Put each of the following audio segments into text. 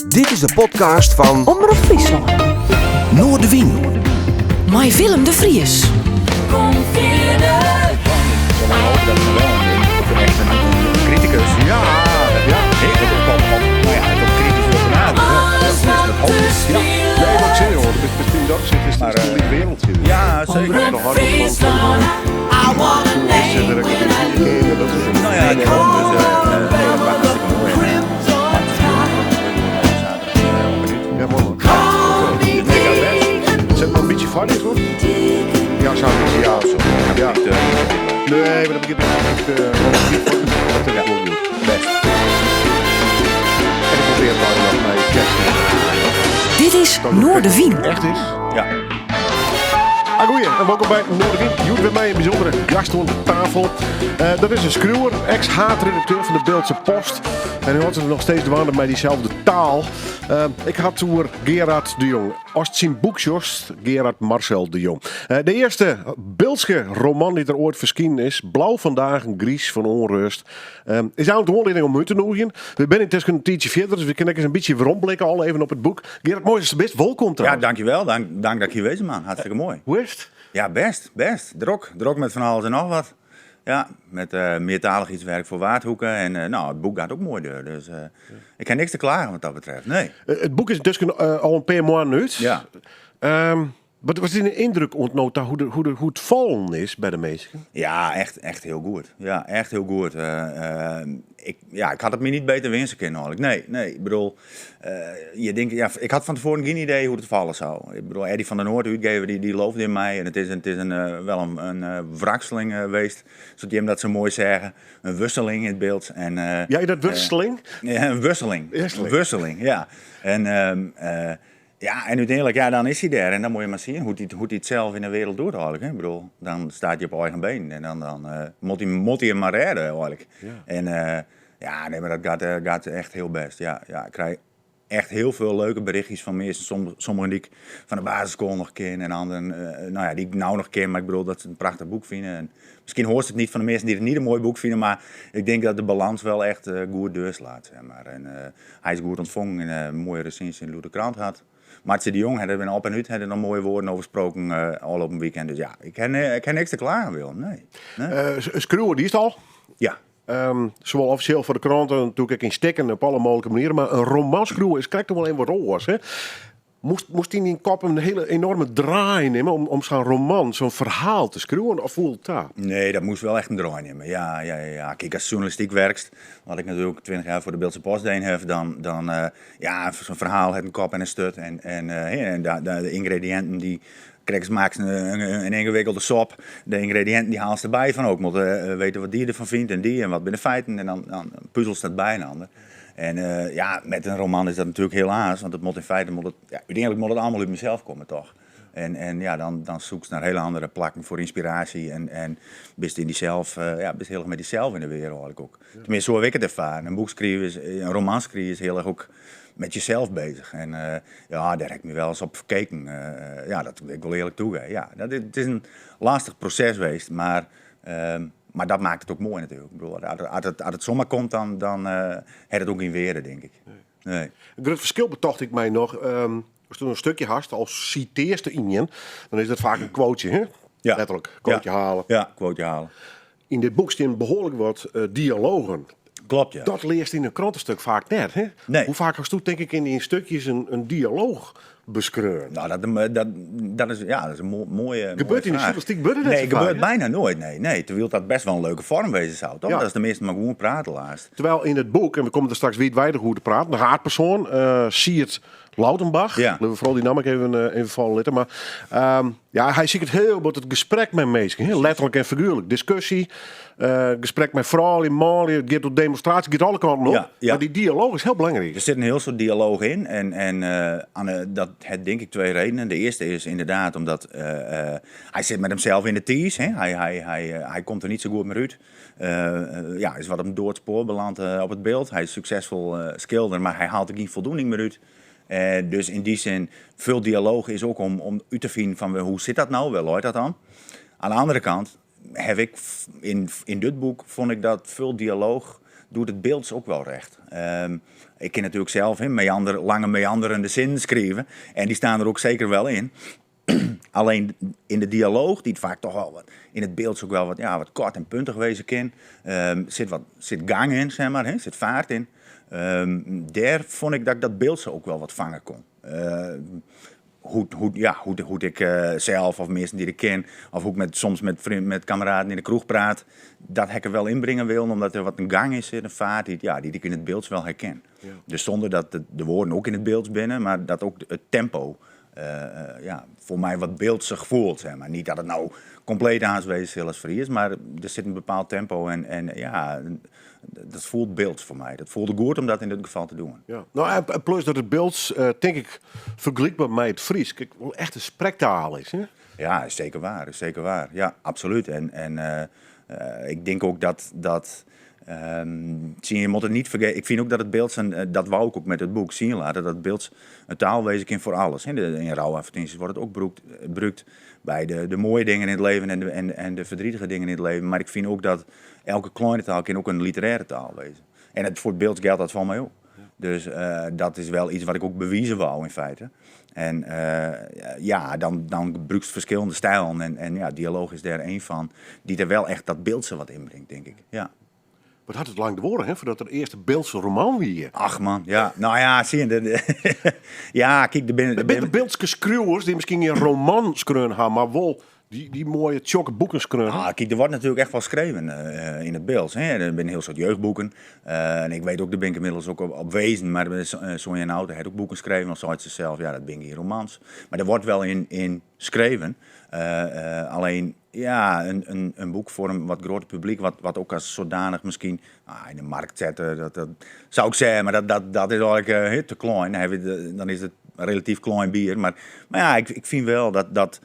Dit is de podcast fan Omrop Fryslân. Noardewyn. Mei Willem de Vries. Kom fierder. Ik hoop dat er wel een, echt een criticus. Ja. Ik op, op, nou ja, het ook kritisch wil benaderen. Alles Dat wat is het hoop. er Ja. Nee, wat speelt. zin hoor. Misschien dat zit is Maar, het een wereldje. Ja, zeker. Nog hard op van Friesland. I wanna journalisten name werken when I die kennen, dat soort dingen. Nou ja, daarom. Dus nee, dat was hartstikke mooi. Ja, mooi man. Zet maar een beetje van is hoor. Ja, zou ik ja. Ja. Nee, maar dat begint met dat heb ik ook niet. Best. En ik probeer het al nog bij kerst. Dit is Noardewyn. Echt is. Ja. Ah, goeie, en welkom bij Noardewyn. Joet bij mij een bijzondere gast aan de tafel. Dat is een schreeuwer, ex-haatredacteur van de Bildtse Post. En nu had ze nog steeds de wanden bij diezelfde taal. Ik had toen Gerard de Jong. Oost zijn boekjost, Gerard Marcel de Jong. De eerste Bildtse roman die er ooit verschenen is, Blauw vandaag, een Gries van onrust. Is eigenlijk de aanleiding om u te noemen. We zijn intussen een tijdje verder, dus we kunnen eens een beetje rondblikken al even op het boek. Gerard, mooi is het best. Welkom Ja, trouwens. dankjewel. Dank dat ik hier wezen man. Hartstikke mooi. Hoe is het? Ja, best, best. Drok. Drok met van alles en nog wat. Ja, met meertaligheidswerk voor Waardhoeken. En nou, het boek gaat ook mooi door. Dus ik heb niks te klagen wat dat betreft. Nee. Het boek is dus al een paar maanden uit. Ja. Wat was de indruk ontnota hoe het vallen is bij de meesten? Ja, echt heel goed. Ja, echt heel goed. Ik had het me niet beter wensen kunnen eigenlijk. Nee, nee. Ik bedoel, je denkt, ja, ik had van tevoren geen idee hoe het vallen zou. Ik bedoel, Eddie van der Noord, de uitgever, die loofde in mij. En het is wel een wrakseling geweest, zoals die hem dat zo mooi zeggen. Een wisseling in het beeld. En, Ja, dat wisseling? Ja, een wisseling. Wisseling. Een wisseling, ja. En ja, en uiteindelijk, ja, dan is hij daar. En dan moet je maar zien hoe hij het zelf in de wereld doet eigenlijk. Hè. Ik bedoel, dan staat hij op eigen been. En dan moet hij hem maar redden eigenlijk. Ja. En ja, nee, maar dat gaat echt heel best. Ja, ja, ik krijg echt heel veel leuke berichtjes van mensen. Sommigen die ik van de basisschool nog ken. En anderen, die ik nou nog ken. Maar ik bedoel, dat ze een prachtig boek vinden. En misschien hoort ze het niet van de mensen die het niet een mooi boek vinden. Maar ik denk dat de balans wel echt goed deurslaat. Zeg maar. En hij is goed ontvangen in een mooie recensie in de Krant had. Martje de Jong hadden we op en uit hadden nog mooie woorden over gesproken al op een weekend. Dus ja, ik heb niks te klagen, Willem. Nee. Nee. Schreeuwen, die is het al? Ja. Zowel officieel voor de kranten, natuurlijk in stikken op alle mogelijke manieren. Maar een roman schreeuwen is krijgt toch wel een wat roos, hè? Moest hij in die kop een hele enorme draai nemen om zo'n roman, zo'n verhaal te schreeuwen? Of voelt dat? Nee, dat moest wel echt een draai nemen. Ja, ja, ja, ja. Kijk, als journalistiek werkt, wat ik natuurlijk 20 jaar voor de Bildtse Post deed heb, dan ja, zo'n verhaal heeft een kop en een stut. En de ingrediënten die krijgen ze maakt een ingewikkelde sop. De ingrediënten die haal ze erbij van ook. Moeten weten wat die ervan vindt en die en wat binnen feiten. En dan puzzelt dat bij een ander. En ja, met een roman is dat natuurlijk heel aas, want het moet in feite, moet het, ja, uiteindelijk moet het allemaal uit mezelf komen, toch? En ja, dan zoek ze naar hele andere plakken voor inspiratie en bist in diezelf, ja, bist heel erg met diezelf in de wereld eigenlijk ook. Tenminste, zo heb ik het ervaren. Een boek schrijven is, een roman schrijven is heel erg ook met jezelf bezig. En ja, daar heb ik me wel eens op verkeken. Ja, dat wil ik wel eerlijk toegeven. Ja, het is een lastig proces geweest, maar dat maakt het ook mooi natuurlijk. Ik bedoel, als het zomaar komt, dan heeft het ook geen weerde, denk ik. Nee. Een groot verschil betocht ik mij nog. Als je een stukje hast, als citeerste in, dan is dat vaak een quoteje, hè? Ja. Letterlijk, quoteje halen. Ja, quoteje halen. In dit boek staan behoorlijk wat dialogen. Klopt, ja. Dat leest in een krantenstuk vaak net, hè? Nee. Hoe vaak hast u, denk ik, in die stukjes een dialoog beschreven? Nou, dat is, ja, dat is een mooie Gebeurt in de vraag. journalistiek, gebeurt het net Nee, zo vaak, gebeurt hè? bijna nooit, nee. Nee, terwijl dat best wel een leuke vorm wezen zou, toch? Ja. Dat is de meeste maar gewoon praten laatst. Terwijl in het boek, en we komen er straks weer wijder hoe te praten, de haatpersoon, Siert Lautenbach. Ja. Laten we vooral die naam ook even vallen laten. Maar ja, hij ziet het heel wat het gesprek met mensen, hè? Letterlijk en figuurlijk. Discussie, gesprek met vrouwen, mannen, het gaat tot demonstratie, het gaat alle kanten op. Ja, ja. Maar die dialoog is heel belangrijk. Er zit een heel soort dialoog in en Anne, dat het denk ik twee redenen. De eerste is inderdaad omdat hij zit met hemzelf in de tees. Hè? Hij komt er niet zo goed meer uit. Ja, is wat op een dood spoor beland op het beeld. Hij is succesvol schilder, maar hij haalt er geen voldoening meer uit. Dus in die zin, veel dialoog is ook om uit te vinden van hoe zit dat nou, wel hoort dat dan? Aan de andere kant heb ik in dit boek vond ik dat veel dialoog doet it Bildts ook wel recht. Ik kin natuerlik sels hè, meander, lange meanderende sinnen skriuwe en dy steane der ook seker wel yn. Allinne yn de dialooch, dy't faak toch wel wat yn it Bildts ook wel wat, ja, wat koart en puntich wêze kin, sit wat sit gang yn, zeg mar, hè, sit faart yn. Dêr fûn ik dat ik dat Bildtse ook wel wat fange kon. Hoe't, hoe't, ja, hoe't, hoe't ik sels of minsken dy't ik ken, of hoe't ik met, soms met, vriend, met kameraden yn de kroech praat, dat ha ik der wel ynbringe willen, omdat der wat in gang yn sit, in faart dy't, ja, dy't ik yn it Bildts wel herken. Dus sûnder dat de woorden ook yn it Bildts binne, mar dat ook it tempo ja, foar my wat Bildtsich fielt, zeg mar. Niet dat it no kompleet oars wêze sil as Frysk, mar der sit in bepaald tempo en ja, dat fielt Bildts foar my. Dat fielde goed om dat yn dit gefal te dwaan. Ja. No, en plus dat it Bildts, tink ik, fergelykber mei it Frysk, ek wol echt in sprektaal is. Hè? Ja, is seker waar, is seker waar. Ja, absolút. En ik tink ook dat sjen, je moat it niet fergeten. Ik fyn ook dat it Bildts, en dat wou ik ook met it boek sjen litte, dat it Bildts in taal wêze kin foar alles. Yn rouadvertinsjes wurdt it ook brûkt by de moaie dingen yn it leven en de ferdrietige dingen yn it leven. Mar ik fyn ook dat elke kleine taal kin ook in literêre taal wêze. En foar it Bildts jildt dat foar my ook. Dus dat is wel iets wat ik ook bewize wou yn feite. En ja, dan brûkst ferskillende stilen en ja, dialooch is dêr ien fan, dy't der wel echt dat Bildtse wat ynbringt, tink ik. Ja. Wat hat it lang duorre, hè, foardat der earste Bildtse roman wie? Ach man, ja. No ja, sjen, ja, kyk, der binne, der Binne der Biltske skriuwers dy't miskien gjin roman skreaun ha, mar wol dy moaie tsjokke boeken skreaun ha? Ah, kyk, der wurdt natuerlik echt wol skreaun yn it Bildts. Hè. Der binne in hiel soad jeugdboeken. En ik wit ook, dêr bin ik ynmiddels ook op wezen, mar Sonja Nauta hat ook boeken skreaun, al seit se sels, ja, dat binne gjin romans. Mar der wurdt wel yn skreaun. Allinne, ja, in boek foar in wat grutter publyk, wat ook as sadanich miskien yn de markt sette, dat soe ik sizze, mar dat is eigenlik te klein. Dan dan is it relatyf klein bier. Mar ja, ik fyn wel dat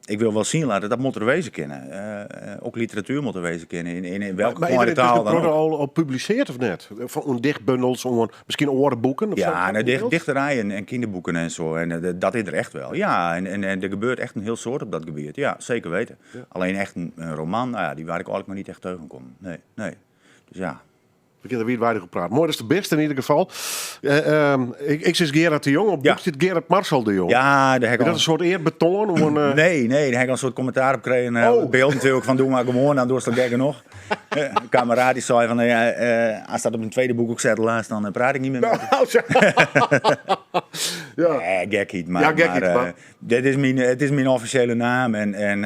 ik wil wel sjen litte, dat moat der wêze kinne. Ook literatuer moat der wêze kinne, yn welke Maar is kleine der taal dan ook. al publisearre of net? Fan dichtbundels, oan miskien oare boeken? Of Ja, sa? no, dichterij en kinderboeken en sa. En dat is der echt wel. Ja, en der gebeurt echt in hiel soad op dat gebiet. Ja, seker weten. Allinne echt in roman, no ja, dy waard ik eigenlik noch niet echt tegenkommen. Nee, nee. Dus ja. We kinne der wiidweidich oer prate. Moai datst der bist yn ieder gefal. Ik sis Gerard de Jong, op Ja. boek stiet Gerard Marcel de Jong. Ja, dêr ha ik Is dat al in soart earbetoan? Oan, Nee, nee, dêr ha ik al in soart kommentaar op krigen. Oh. Op byld natuerlik, fan doch mar gewoan, dan dochst it gek genôch. In kameraad dy sei fan, ja, ast dat op in tweede boek ook sette latst, dan praat ik niet mear met dy. Ja. Nee, gekheid, Ja, gekheid, maar, mar dit is myn, it is myn offisjele naam en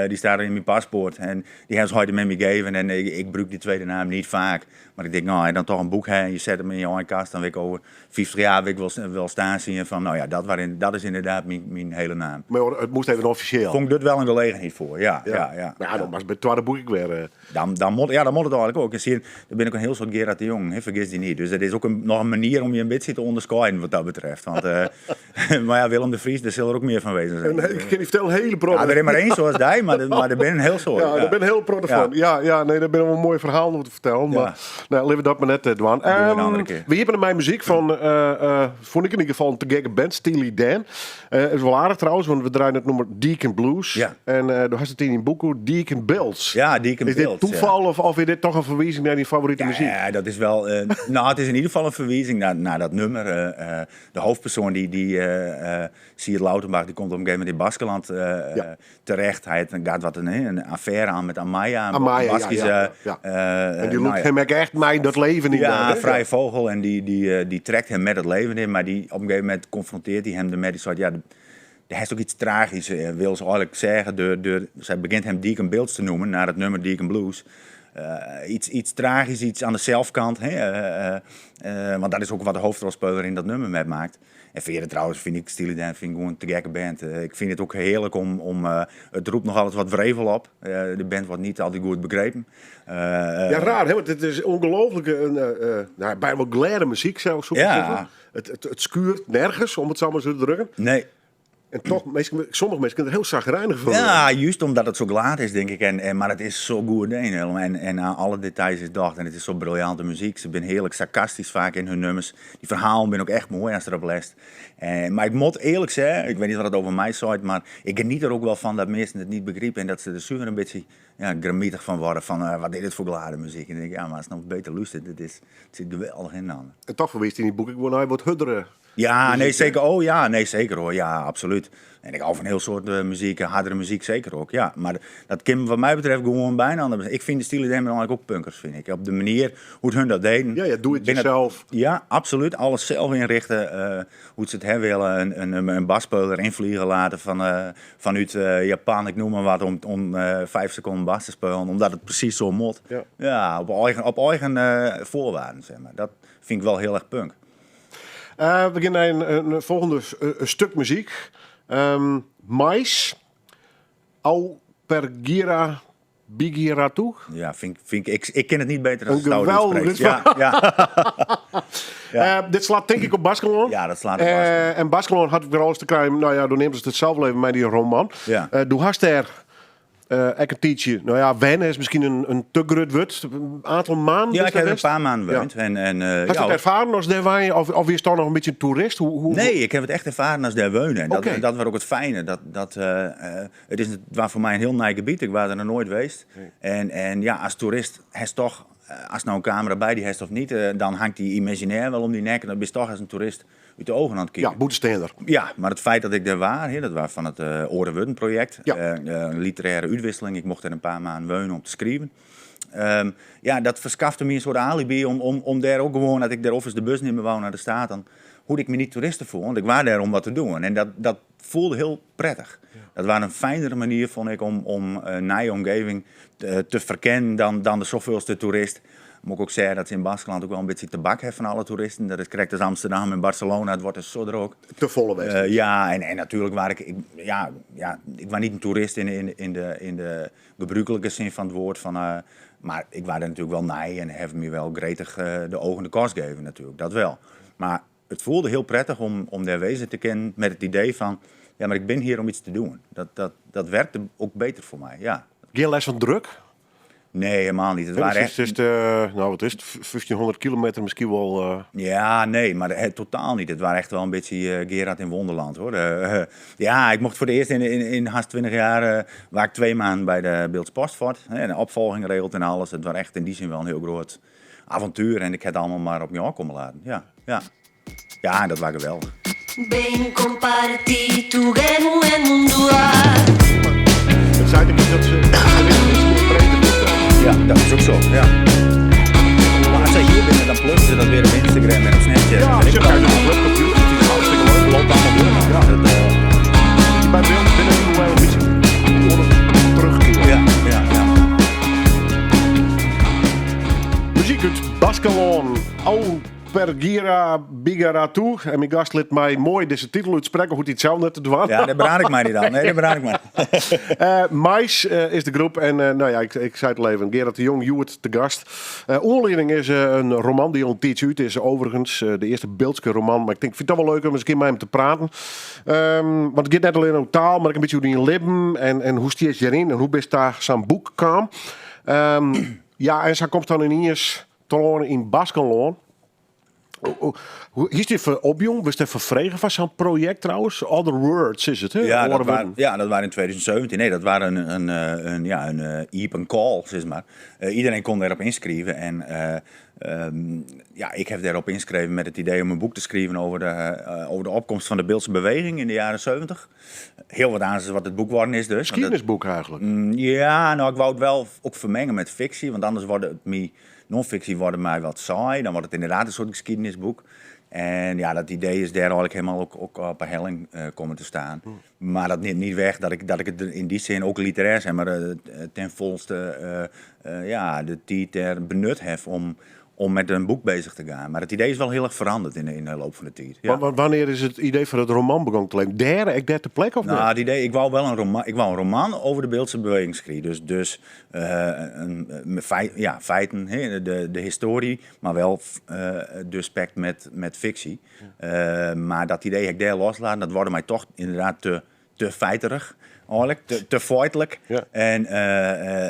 dy stiet yn myn paspoart. En dy ha se heit en mem my geven en ik brûk dy tweede naam niet faak. Mar ik tink, no, as je dan toch in boek ha en je set him yn je eigen kast, dan wit ik oer 50 jaar wit ik wel stean sjen fan, no ja, dat is ynderdaad myn hiele naam. Mar it moast even offisjeel. Fûn ik dit wel in gelegenheid foar, ja, ja. ja, Ja, ja, dan moatst by it twadde boek ek wer. Dan moat, ja, dan moat it eigenlik ook. En sjen, der binne ek in hiel soad Gerard de Jong, hè, fergis dy niet. Dus dat is ook noch in manier om je in bytsje te ûnderskieden wat dat betreft. Want, mar ja, Willem de Vries, dêr sil der ek mear fan wêze. En, ik kin dy fertelle, in hiele protte. Ja, der is mar ien sa as dy, mar der binne in hiel soad. Ja, der binne in hiele protte fan. Ja, ja, nee, dêr binne wol moaie ferhalen oer te fertellen. Mar no, litte we dat mar net dwaan. Dogge we in oare kear. We iepenen mei muzyk fan, fûn ik yn ieder gefal in te gekke band, Steely Dan. Is wol aardich trouwens, want we draaien it nûmer Deacon Blues. Ja. En do hast it yn dyn boek oer Deacon Bildts. Ja, Deacon Is dit Bildts, ja. tafal of is dit toch in ferwizing nei dyn favorite muzyk? Ja, dat is wel. No, it is yn ieder gefal in ferwizing nei dat nûmer. De hoofdpersoan, dy Sierd Lautenbach, dy komt op in gegeven momint yn Baskeland terecht. Hy hat, gaat wat in affêre oan mei Amaya, in Amaya, ja, Baskische, ja, ja. En dy nou lûkt ja. him ek echt mei dat leven yn. Ja, daar, hè? frije fûgel. En dy trekt him mei it leven yn. Mar dy, op in gegeven momint konfrontearret hy him dermei. Dy seit, ja, der is ek yts tragysk, wil se eigenlik sizze. Sy begjint him Deacon Bildts te neamen, nei it nûmer Deacon Blues. Yts tragysk, yts oan de selfkant. Hè? Want dat is ek wat de hoofdrolspeler yn dat nûmer meimakket. En fierder trouwens fyn ik Steely Dan fyn ik gewoan te gekke band. Ik fyn it ek hearlik om it ropt noch altyd wat wrevel op. De band wurdt niet altyd goed begrepen. Ja, raar, hè? Want it is ongelooflik, no, byna wol glêde muzyk, soe ik sizze. It skuort nergens, om it sa mar sa te drukken. Nee. En toch, minsken, sommige minsken der hiel chagrijnich fan wurde. Ja, juist omdat it sa glêd is, tink ik. En, mar it is sa goed dien. En oan alle details is tocht. En it is sa briljante muzyk. Se binne hearlik sarkastysk faak yn har nûmers. Dy ferhalen binne ek echt moai ast derop lest. Mar ik moat earlik sizze, ik wit net wat it oer my seit, mar ik geniet der ek wol fan dat minsken it net begripe en dat se der suver in bytsje ja, grimmitich fan wurde. Fan wat is dit foar glêde muzyk? En dan tink ik, ja, mar ast no better lústerest, it sit geweldich yn dan. En toch ferwiist yn dyn boek ek wol nei wat hurdere Ja, nee, seker. Oh ja, nee, seker hoor. Ja, absoluut. En ik hou fan hiel soart muzyk, hurdere muzyk seker ek. Ja, mar dat kin wat my betreft gewoan byinoar. Ik fyn de Steely Dan eigentlik ek punkers, fyn ik. Op de manier hoe't hun dat dienen. Ja, ja, do it yourself. Ja, absoluut. Alles sels ynrjochtsje, hoe't se it ha wolle. In basspiler ynfleane litte fanút Japan, ik neam mar wat, om 5 sekonden bas te spyljen, omdat it presys sa moat. Ja, op eigen foarwaarden, sis mar. Dat fyn ik wol hiel erch punk. We gean nei in folgjende stik muzyk. Mais, Au Pergira Bigiratu. Ja, fyn ik, ik kin it net better as In geweldig. Ja. Dit slacht tink ik op Baskelân. Ja, dat slacht op Baskelân. En Baskelân hat wer alles te krijen, no ja, do neamdest it sels even mei dy roman. Ja. Do hast dêr ek in tiidsje, no ja, wenne is miskien in te grut wurd. In oantal maanden Ja, bist ik ha dêr in west? pear maanden wenne. En, Hast ja, it erfaren as dêr wenje of wiest toch noch in bytsje in toerist? Hoe, Nee, ik ha it echt erfaren as dêr wenje. En dat wie ek it fine. Dat, it wie foar my in hiel nij gebiet. Ik wie der noch noait west. En ja, as toerist hast toch, ast no in kamera by dy hast of net, dan hinget dy imazjinêr wol om dy nekke. Dan bist toch as in toerist út de eagen oan it kieken. Ja, bûtensteander. Ja, mar it feit dat ik dêr wie, hè, dat wie fan it Oare Wurden projekt, in literêre útwikseling. Ik mocht dêr in pear maanden wenje om te skriuwen. Ja, dat ferskafte my in soart alibi om dêr ek gewoan, dat ik dêr of de bus nimme woe nei de stêd, dan hoegde ik my net toerist te fielen, want ik wie dêr om wat te dwaan. En dat fielde hiel pretich. Dat wie in finere manier, fûn ik, om in nije omjouwing te ferkennen dan de safolste toerist. Moat ik ek sizze dat se yn Baskelân ek wol in bytsje tebak ha fan alle toeristen. Dat is krekt as Amsterdam en Barcelona, it wurdt sa drok. Te folle west. Ja, en natuerlik wie ik, ja, ik wie net in toerist yn de gebrûklike sin fan it wurd. Mar ik wie der natuerlik wol nij en ha my wol gretich de eagen de kost jûn natuerlik, dat wol. Mar it fielde hiel pretich om dêr wêze te kinnen mei it idee fan, ja, mar ik bin hjir om yts te dwaan. Dat wurke ek better foar my, ja. Gjin lêst fan druk? Nee, hielendal net. It Ja, wie dus echt... it is, no, wat is it? 1500 kilometer miskien wol. Ja, nee, mar totaal net. It wie echt wol in bytsje Gerard in Wonderland, hoor. Ja, ik mocht foar it earst yn hast 20 jier, wie ik 2 maanden by de Bildts Post fuort. Hè, en de opfolging regeld en alles. It wie echt yn dy sin wol in hiel grut avontuer. En ik ha it allegear mar op my ôfkomme litten. Ja. Ja, dat wie geweldich. Behin konpartitu genuen mundua. It seit ek dat se Ja, dat is ek sa, ja. Mar as se hjir binne, dan plugge se dat wer op Instagram en op Snapchat. Ja, En ik ze hebben op de computer, it is hartstikke leuk. Loopt allemaal door. Ja. Dat, By Bill binne we wol in bytsje oan it terugkearen. Ja. Muzyk út Baskelân. Au Pergira Bigaratu. En myn gast lit my moai dizze titel útsprekke, hoecht hy it sels net te dwaan. Ja, dêr beraad ik my net oan. Nee, dêr beraad ik my. Mais is de groep en no ja, ik sei it al even, Gerard de Jong, hjoed te gast. Oanlieding is in roman dy't al in tiidsje út is, overigens. De earste Biltske roman, mar ik tink, ik fyn it toch wol leuk om ris in kear mei him te praten. Want it giet net allinnich om taal, mar ek in bytsje oer dyn libben en hoe stiest hjiryn en hoe bist ta sa'n boek kaam. Ja, en sa komst dan yniens telâne yn Baskelân. Hoe is dit foar opjûn? Wurdst der foar frege foar sa'n projekt trouwens? Other Words is it, hè? Ja, Oare dat wurden. Ja, dat wie yn 2017. Nee, dat wie in, ja, in iepen call, sis mar. Iedereen kon dêrop ynskriuwe. En ja, ik ha dêrop ynskreaun mei it idee om in boek te skriuwen oer de opkomst fan de Bildtse beweging yn de jierren 70. Hiel wat oars as wat it boek wurden is dus. Want dat- Skiednisboek eigentlik. Ja, no, ik woe it wol ek ferminge mei fiksje, want oars wurdt it my, non-fiksje wurdt my wat saai. Dan wurdt it ynderdaad in soart skiednisboek. En ja, dat idee is dêr eigentlik hielendal ek op 'e helling kommen te stean. Mar dat nimt net wei dat ik it yn dy sin ek literêr, sis mar, ten folste ja, de tiid dêr benut ha om om met een boek bezig te gaan. Maar het idee is wel heel erg veranderd in de loop van de tijd. Ja. Wanneer is het idee voor het roman begonnen te leven? Daar, ik daar ter plekke of Nou, net? het idee, ik wou wel een roman, ik wou een roman over de Bildtse beweging schrijven. Dus een, met ja, feiten, hè, de historie, maar wel de spect met fictie. Maar dat idee heb ik daar loslaten, dat wordt mij toch inderdaad te feiterig. Eigenlijk, te feitelijk. En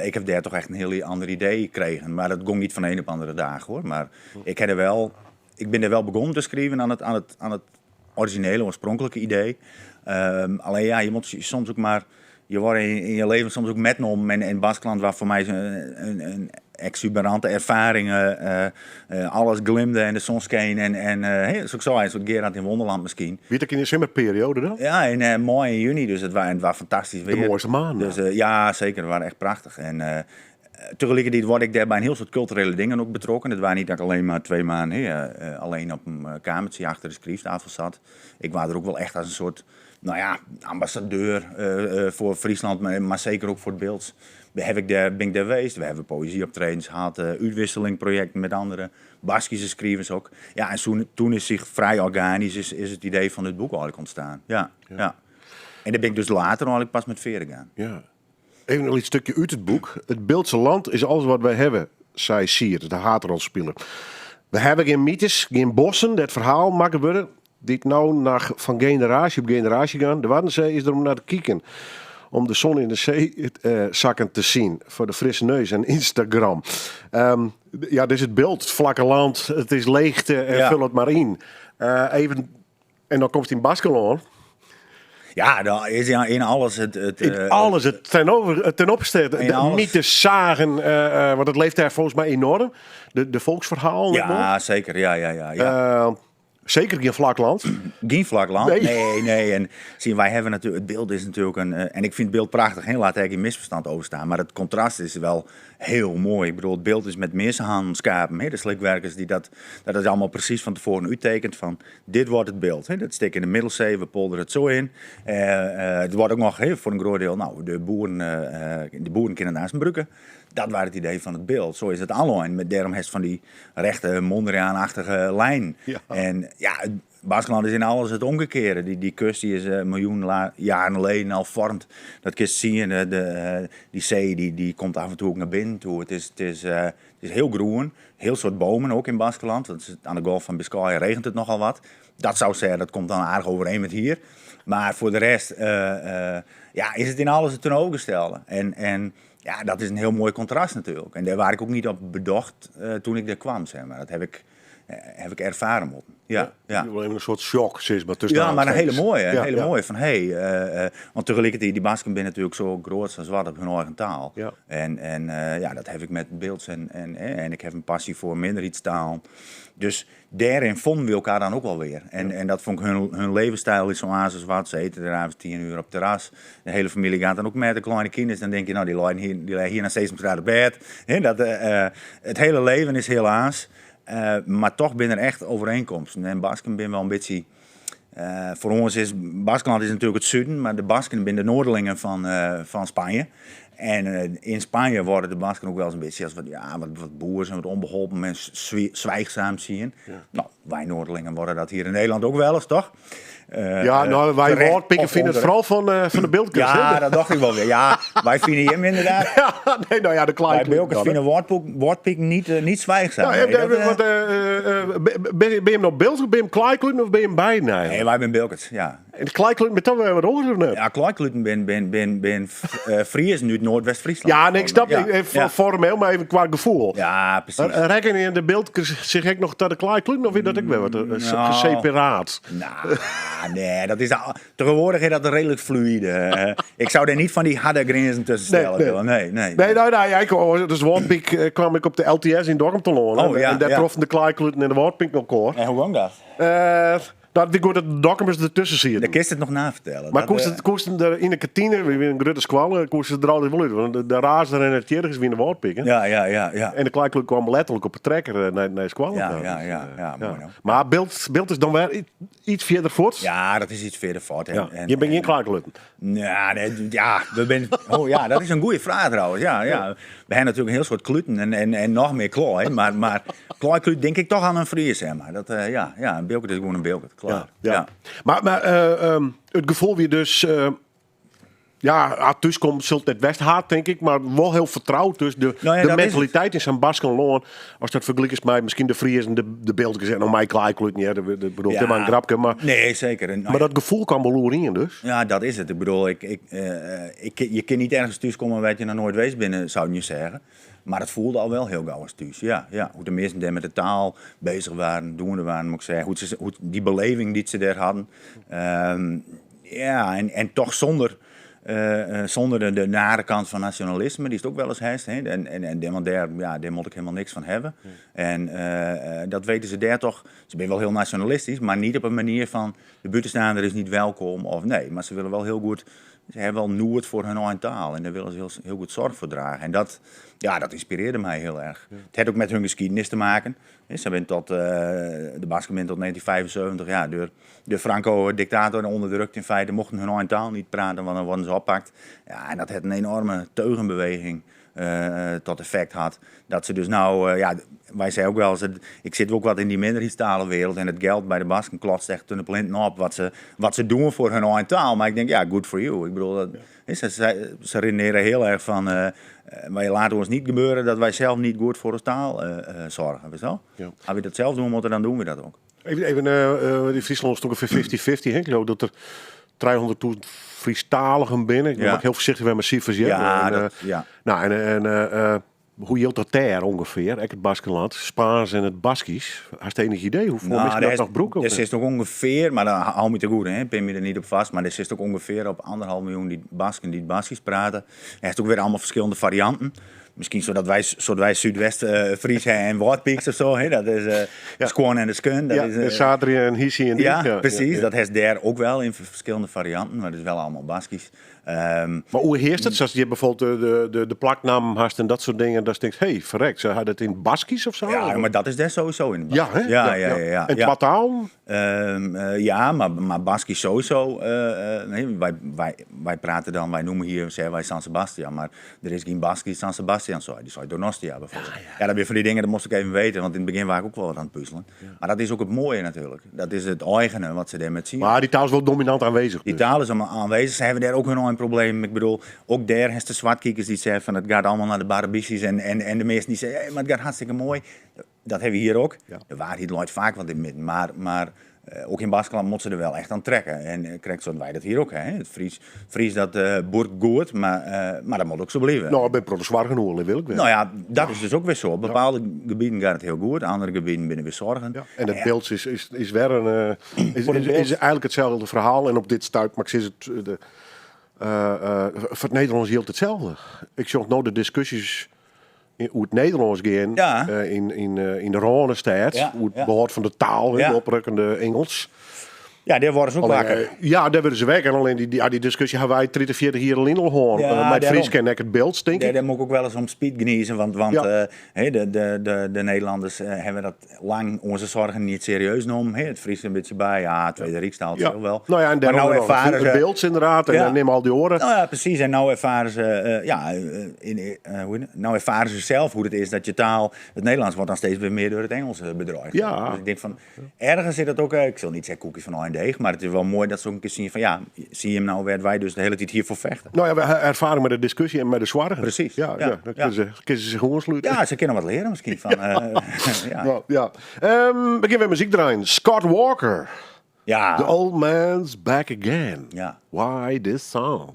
ik heb daar toch echt een heel ander idee gekregen. Maar dat ging niet van de een op de andere dag, hoor. Maar ik heb er wel, ik ben er wel begonnen te schrijven aan het originele, oorspronkelijke idee. Alleen ja, je moet soms ook maar... Je wordt in je leven soms ook metgenomen. En Baskeland was voor mij een exuberante ervaring. Alles glimde en de zon scheen. En hey, dat is ook zo, een soort Gerard in Wonderland misschien. Wie het in de zomerperiode dan? Ja, en mooi in juni, dus het was fantastisch De weer. mooiste maanden. Dus ja, zeker, het waren echt prachtig. En tegelijkertijd word ik daar bij een heel soort culturele dingen ook betrokken. Het waren niet dat ik alleen maar 2 maanden, hè alleen op een kamertje achter de schrijftafel zat. Ik was er ook wel echt als een soort, nou ja, ambassadeur voor Friesland, maar zeker ook voor het Bilts. Heb ik daar, ben ik daar geweest. We hebben poëzieoptredens gehad, uitwisselingprojecten met andere Baskische schrijvers ook. Ja, en toen is zich vrij organisch is het idee van het boek eigenlijk ontstaan. Ja, ja. En daar ben ik dus later eigenlijk pas met veren gegaan. Ja. Even nog een stukje uit het boek. Het Bildtse land is alles wat wij hebben, zei Sier, de haatrolspeler. We hebben geen mythes, geen bossen, dat verhaal maken worden, die nou naar, van generatie op generatie gaan. De Waddenzee is er om naar te kijken. Om de zon in de zee zakken te zien. Voor de frisse neus en Instagram. Ja, dit is het beeld. Het vlakke land. Het is leegte. En vul het maar in. Even, en dan komt het in Baskeland. Ja, dan is ja, in alles het, In alles, het ten opzichte, In de alles. mythes, zagen, want het leeft daar volgens mij enorm. De volksverhaal, Ja, zeg maar. zeker. Ja, ja, ja, ja. Zeker geen vlak land. Geen vlak land. Nee. Nee, nee. En zie, wij hebben natuurlijk, het beeld is natuurlijk een, en ik vind het beeld prachtig, hè, laat er geen misverstand over staan. Maar het contrast is wel heel mooi. Het beeld is met meersenhandskapen, hè, de slikwerkers die dat is allemaal precies van tevoren uittekent van dit wordt het beeld. Hè. Dat steekt in de Middelzee, we polderen het zo in. Het wordt ook nog, hè, voor een groot deel, nou, de boeren kunnen naast hun broeken. Dat was het idee van het beeld. Zo is het alloin. Met daarom heeft van die rechte Mondriaan-achtige lijn. En ja, het Baskeland is in alles het omgekeerde. Die kust die is een miljoen jaren geleden al vormd. Dat kun je zien. Die zee die komt af en toe ook naar binnen toe. Het is heel groen. Heel soort bomen ook in Baskeland. Want aan de golf van Biscaya regent het nogal wat. Dat zou zeggen, dat komt dan aardig overeen met hier. Maar voor de rest is het in alles het tegenovergestelde. En ja, dat is een heel mooi contrast natuurlijk. En daar waar ik ook niet op bedacht toen ik daar kwam. Dat heb ik ervaren moeten. Ja, Ja, ja. Wel even een soort shock, zeg maar, tussen Ja, maar een hele aanhalingstekens. mooie, een hele mooie. Van, hey, want tegelijkertijd, die Basken zijn natuurlijk zo groot als wat op hun eigen taal. En dat heb ik met Bilts en ik heb een passie voor minderheidstaal. Dus daarin vonden we elkaar dan ook wel weer. En dat vond ik hun levensstijl is zo aan als wat. Ze eten er avonds 10 uur op het terras. De hele familie gaat dan ook met de kleine kinderen. Dan denk je, nou, die liggen hier, die liggen hier naar Sesamstraat op bed. Hè, dat het hele leven is heel aans. Maar toch ben er echt overeenkomsten. En Basken ben wel een beetje... Voor ons is Baskeland is natuurlijk het zuiden, maar de Basken zijn de noorderlingen van Spanje. En in Spanje worden de Basken ook wel eens een beetje als wat boers en wat onbeholpen en zwijgzaam zien. Wij Noorderlingen worden dat hier in Nederland ook wel eens, toch? Ja, wij Terecht woordpikken of vinden het onterecht. vooral van de beeldkunst, Ja, hè? dat dacht ik wel weer. Ja, wij vinden hem inderdaad. Ja, nee, nou ja, de kleine Wij kleur Bilkers dan, hè. vinden woordpik niet zwijgzaam. Nou, Nee, dat, ben je hem nou beeld of ben je hem Kleikluten of ben je hem beiden eigenlijk? Nee, wij zijn Bilkers, ja. En de Kleikluten met dat weer wat hoger of niet? Ja, Kleikluten ben Fries nu Noordwest-Friesland. Ja, nee, ik snap Ja, het. Even ja. formeel, maar even qua gevoel. Ja, precies. Rekken in de beeld zich ik nog dat de Kleikluten of is dat ik weer wat geseparaat? Nou, nee, dat is al, tegenwoordig is dat redelijk fluïde. Ik zou daar niet van die harde grenzen tussen Nee, stellen, nee. Willem. Nee, nee. Nee, nou, nou, ja, ik, oh, dus Woordpiek kwam ik op de LTS in Dokkum te lonen. Oh, ja, en daar ja. troffen de Kleikluten en de Woordpiek elkaar. En hoe kwam dat? Dat wie goed dat de Dokkumers dertusken sieten. Dan kinst it noch nafertelle. Mar koest it, koest it der yn de kantine, we wiene in grutte skoalle, koest it der altyd wol út. Want de, de razer en it tjirgers wiene de Wâldpiken. Ja. En de klaaiklut kwam letterlik op de trekker nei skoalle. Ja, moai no. Mar Bilt, Bilt is dan wer iets fierder fuort. Ja, dat is iets fierder fuort. En, Jim binne gjin klaaikluten. Ja, nee, ja, we bin, oh ja, dat is in goede fraach trouwens. Ja. We hebben natuurlijk een heel soort kluten en nog meer klooi. Maar klooiklut denk ik toch aan een Fries, zeg maar. Dat, ja, een Bilkert is gewoon een Bilkert. Klaar. Ja. Maar it gefoel wie dus... ja, as thús komt, sil it net west ha, tink ik, mar wol hiel fertroud. Dus de, Nou ja, de dat is het. mentaliteit yn sa'n Baskenlân, as dat fergelikest mei miskien de Friezen, de Biltkes en no mei klaaikluten, ja, dat bedoel, dit mar in grapke, mar, Nee, zeker. En, nou mar dat gefoel kwam wol oerien dus. Ja, dat is het. Ik bedoel, je kan niet ergens thuiskomen waar je nog nooit geweest bent, zou je zeggen. Maar het voelde al wel heel gauw als thuis. Ja. Hoe de mensen daar met de taal bezig waren, doende waren, moet ik zeggen. Hoe die beleving die ze daar hadden. Ja, en toch zonder de nare kant van nationalisme, die is het ook wel eens heest. Hè? Want daar, ja, daar moet ik helemaal niks van hebben. En dat weten ze daar toch. Ze zijn wel heel nationalistisch, maar niet op een manier van de buitenstaander is niet welkom of nee. Maar ze willen wel heel goed, ze hebben wel nood voor hun eigen taal en daar willen ze heel, heel goed zorg voor dragen. En dat, ja, dat inspireerde mij heel erg. Het heeft ook met hun geschiedenis te maken. Hè, ze zijn tot, de Basken zijn tot 1975, ja, door de Franco-dictator onderdrukt in feite, mochten hun eigen taal niet praten, want dan worden ze oppakt. Ja, en dat het een enorme teugenbeweging tot effect had. Dat ze dus nou, ja, wij zeiden ook wel eens, ik zit ook wat in die minderheidstalenwereld en het geld bij de Basken klotst echt toen de plinten op wat ze doen voor hun eigen taal. Maar ik denk, ja, good for you. Ik bedoel, dat, hè, ze redeneren heel erg van, wij laten ons niet gebeuren dat wij zelf niet goed voor onze taal zorgen. Weet je wel? Als we dat zelf doen moeten, dan doen we dat ook. Even, die Friesland is ongeveer 50-50, hè? Ik geloof dat er 300.000 Friestaligen binnen. Ik ben ook heel voorzichtig met mijn cijfers, ja. Nou, en hoe hield dat daar ongeveer? Ek het Baskenland, Spaans en het Baskisch. Hast je enig idee hoeveel mensen dat nog broeken? Er zit ook ongeveer, maar dan hou me te goed, hè? Pin me er niet op vast, maar er zit ook ongeveer op anderhalf miljoen die Basken die het Baskisch praten. Er is ook weer allemaal verschillende varianten. Misschien zodat wij Zuidwest Fries en Wâldpyks of zo. Hè? Dat is Skoan en de Skun. Dat Ja, is, de Sadri en Hisi en die. Ja, precies. Dat is daar ook wel in verschillende varianten, maar het is wel allemaal Baskisch. Maar hoe heerst het? Zoals je bijvoorbeeld de plaknaam hast en dat soort dingen, dat je denkt, hey, verrek, ze hadden het in Baskisch of zo? Ja, maar dat is daar sowieso in het Ja, Baskisch. hè? Ja, ja, ja, ja. En Ja. qua taal? Ja, maar Baskisch sowieso. Nee, wij praten dan, wij noemen hier, zeggen wij San Sebastian, maar er is geen Baskisch San Sebastian, zo. Die zei Donostia bijvoorbeeld. Ja, dat weer van die dingen, dat moest ik even weten, want in het begin was ik ook wel wat aan het puzzelen. Maar dat is ook het mooie natuurlijk. Dat is het eigene wat ze daarmee zien. Maar die taal is wel dominant aanwezig. Die dus. taal is allemaal aanwezig. Ze hebben daar ook hun eigen probleem. Ik bedoel, ook daar is de zwartkiekers die zeggen van het gaat allemaal naar de Barabissies en de meesten die zeggen, hey, maar het gaat hartstikke mooi. Dat hebben we hier ook. De waarheid loopt vaak wat in het midden, maar ook in Baskeland moeten ze er wel echt aan trekken. En krijgt zoals wij dat hier ook. Hè? Het Fries dat boert goed, maar dat moet ook zo blijven. Nou, ik ben pro zwaar genoeg, wil ik wel. Nou ja, dat is dus ook weer zo. Op bepaalde gebieden gaat het heel goed, andere gebieden binnen weer zorgen. Ja. En het beeld is weer een is, Voor het is, beeld. is eigenlijk hetzelfde verhaal. En op dit stuit, maar ik zie het, de voor het Nederlands hield hetzelfde. Ik zag nou de discussies in hoe het Nederlands ging, in de Randstad, hoe het behoud van de taal, hè, de oprukkende Engels. Ja, daar worden ze ook Alleen, wakker. ja, daar worden ze wakker. Alleen die discussie hebben wij 30, 40 jaar al in al gehoord. Ja, Met daarom. Fries ken ik het beeld, denk ik. Daar moet ik ook wel eens om speed geniezen, want, hè, de Nederlanders hebben dat lang onze zorgen niet serieus genomen. Hè, het Fries een beetje bij, ja, Tweede Rijkstaal, het zal wel. Nou ja, en Maar daarom nou nog het ervaren ze beeld inderdaad, en dan neem al die oren. Nou ja, precies. En nou ervaren ze ja, in hoe heet het? Nou ervaren ze zelf hoe het is dat je taal, het Nederlands wordt dan steeds weer meer door het Engels bedreigd. Dus ik denk van, ergens zit dat ook, ik zal niet zeggen koekjes van en deeg, maar het is wel mooi dat ze ook een keer zien van, ja, zie je hem nou, werd wij dus de hele tijd hiervoor vechten. Nou ja, we hebben ervaring met de discussie en met de zorgen. Precies. Ja, ja, dan kunnen ze zich gewoon sluiten. Ja, ze kunnen wat leren misschien van, ja. Ja, ja. We gaan weer muziek draaien. Scott Walker. The Old Man's Back Again. Why this song?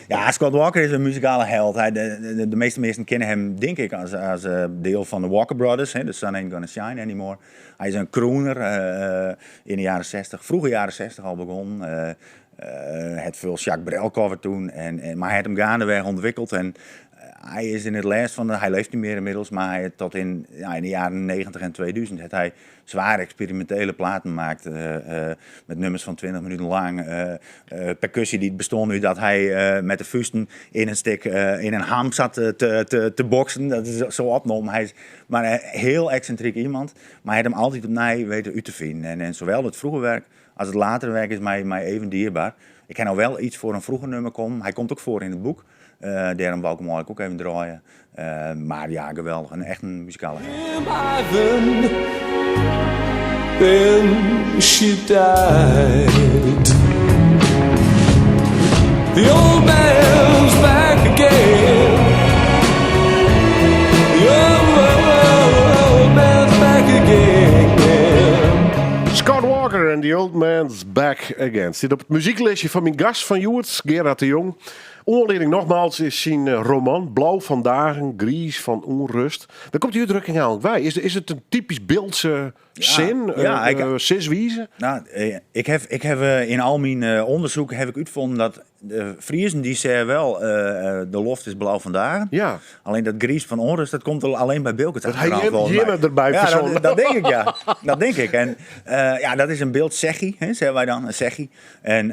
Ja, Scott Walker is een muzikale held. De meeste mensen kennen hem, denk ik, als deel van de Walker Brothers. Hè, The Sun Ain't Gonna Shine Anymore. Hij is een crooner in de jaren 60, vroege jaren 60 al begonnen. Het veel Jacques Brel cover toen. Maar hij heeft hem gaandeweg ontwikkeld. En Hij is in het lêst van de, hij leeft niet meer inmiddels, maar hij tot in, ja, in de jaren 90 en 2000 heeft hij zwaar experimentele platen gemaakt. Met nummers van 20 minuten lang. Percussie die bestond nu dat hij met de vuisten in een stik, in een ham zat te boksen. Dat is zo opgenomen. Hij is maar een heel excentriek iemand. Maar hij heeft hem altijd opnieuw weten uit te vinden. En zowel het vroege werk als het latere werk is mij even dierbaar. Ik kan nou wel iets voor een vroeger nummer komen. Hij komt ook voor in het boek. Daarom wou ik hem eigenlijk ook even draaien. Maar ja, geweldig. Echt een muzikale held. Ivan, then she died. The old man's back again. The old man's back again. Scott Walker en The Old Man's Back Again. Zit op het muzieklistje van mijn gast van Joert, Gerard de Jong. Oanlieding nogmaals is zijn roman Blauw van Dagen, Gries van Onrust. Daar komt die uitdrukking eigenlijk bij. Is het een typisch Bildtse zin? Ja, ik Siswize? Nou, ik heb in al mijn onderzoek heb ik uitgevonden dat de Friezen die zeggen wel, de loft is blauw vandaag. Alleen dat Gries van Onrust, dat komt alleen bij Bilkert. Dat hij achteraan, volgens Jim mij. erbij Ja, verzonnen. dat denk ik, ja. Dat denk ik. En ja, dat is een beeld zeggie, hè, zeggen wij dan, een zeggie. En